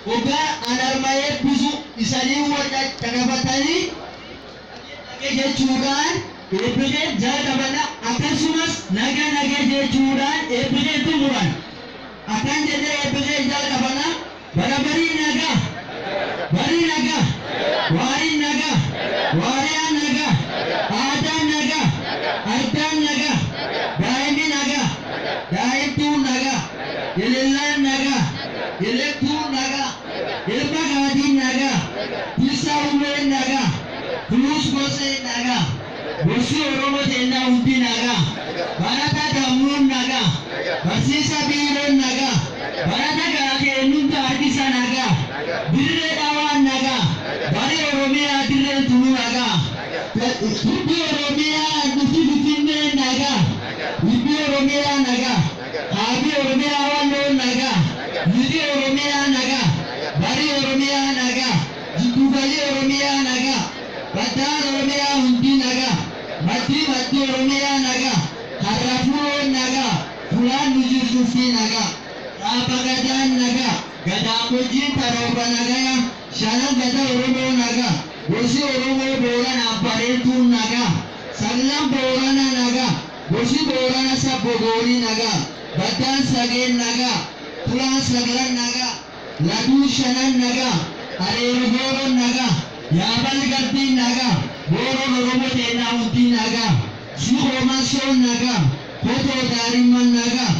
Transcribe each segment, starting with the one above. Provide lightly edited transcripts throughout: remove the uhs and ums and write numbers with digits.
Ogaa anarma eebbisu isanii warra caqafatanii jechuudhaan eebbisee jalqabana akkasumas naga naga jechuudhaan eebbisee xumuran. Akkan jedhee eebbisee jalqabana bara barii nagaa barii nagaa waariin nagaa waariyaan nagaa aadaan nagaa ardaan nagaa daa'imni nagaa daa'imtuun nagaa ilillaan nagaa ililtuun nagaa ilma gaatiin nagaa tiisaa uumeen nagaa kunuus gosee nagaa gosi Oromoo teennaa hundi nagaa barataa dammuun nagaa barsiisa biiroon nagaa barata gaakeennuun taarkisa nagaa dirree dhawaan nagaa bari Oromiyaa dirreen tunu nagaa dubbi Oromiyaa dhufti finfinnee nagaa dubbi Oromiyaa nagaa haabi Oromiyaa walloon nagaa lixi Oromiyaa nagaa bari Oromiyaa nagaa jidduugalli Oromiyaa nagaa baddaan Oromiyaa hundi nagaa maddi maddi Oromiyaa nagaa harrafuun nagaa fulaan nu jirtuufi nagaa raaba gadaan nagaa gadaamojiin tarooba nagaya shanan gada Oromoo nagaa gosi Oromoo Booranaa bareetuun nagaa saglan Boorana nagaa gosi Boorana sabbo goorii nagaa baddaan sageen nagaa tulaan saglan nagaa laduu shanan nagaa areeru gooroon nagaa yaabal garbiin nagaa gooroon Oromoo teennaa hundi nagaa suuqooman soon nagaa kotoo daarimman nagaa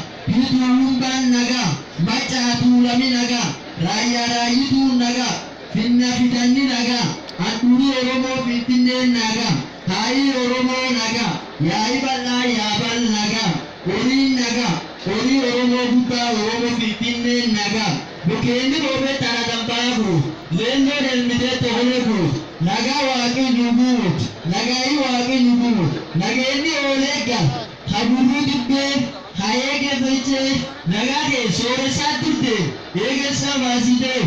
piituuwumbaan nagaa maccaa tuulami nagaa raayyaa raayyituun nagaa finna fidanni nagaa handhuuri Oromoo finfinneen nagaa haayii Oromoo nagaa yaa'ii bal'aa yaabal nagaa horiin nagaa horii Oromoo guddaa Oromoo finfinneen nagaa bukkeenni roobee tara dambaa guut leendoon elmitee tolee guut nagaa waaqii nu guut nagaayii waaqii nu guut nageenni oolee gal haburruu dibbee hayeege fichee nagaa kee sooressaa turte eegessaa baasitee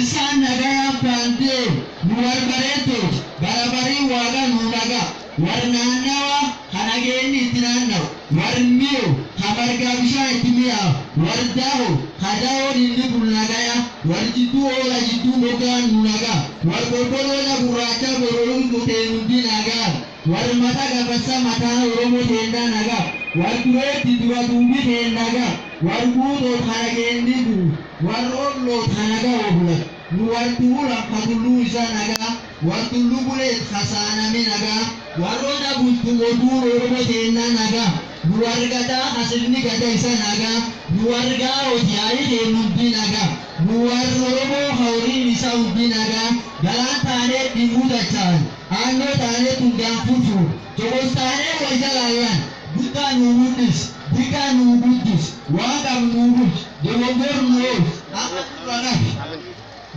isaan nagayaan paantee nu barbareettoot barabarii waaqa nu nagaa war naannawa hanageenni itti naannawu war mi'u hamargaa bishaan itti mi'aawu war daahu hadaa'oon inni kun nagaya war jidduu oola jidduu moggaan nu nagaa war qolqoloola gurraacha boroluun kuteen hundi nagaa war mata gabassa mataa Oromoo teennaa nagaa war dureetti dura duubi teen nagaa war guutoot hanageenni guu war olloot hanagaa obula nu war tuulam hatulluu isaa nagaa war tulluu buleet hasaaname nagaa warroota bultu oduun Oromoo teennaa nagaa nu war gadaa hasirni gada isa nagaa nu war gaa'oot yaa'ii teen hundi nagaa nu war Oromoo hawriin isa hundi nagaa galaan taanee dhimuu dachaan aannoo taanee tundaan furfur tokos taanee wal jalaallan guddaa nuu guddis diqaa nuu guddis waan qabnu nuu bulch dogongor nu oolch amma nurra qabi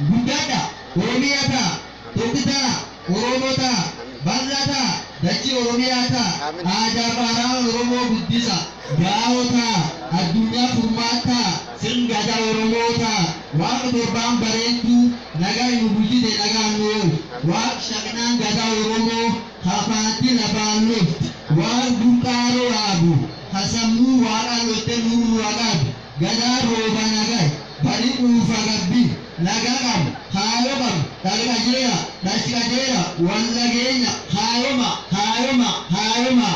guddadha Oromiyaa ta'a tokki ta'a Oromoo ta'a bal'aa ta'a dachii Oromiyaa ta'a aadaa baaraan Oromoo guddisa gaa'oo ta'a addunyaa furmaat ta'a sirni gadaa Oromoo ta'a waaqa torbaan bareentuu nagaa nu bulchite nagaa nu oolch waaq shaqnaan gadaa Oromoo hafaanti lafaan lofti waan burqaaroo raabu hasammuu waaqa lotte nurra qabi gadaa rooba nagaa bari quufa gabbi nagaa qabu haayoo qabu dhalqajeera dhashqajeera wallageenya haayoma haayoma haayoma.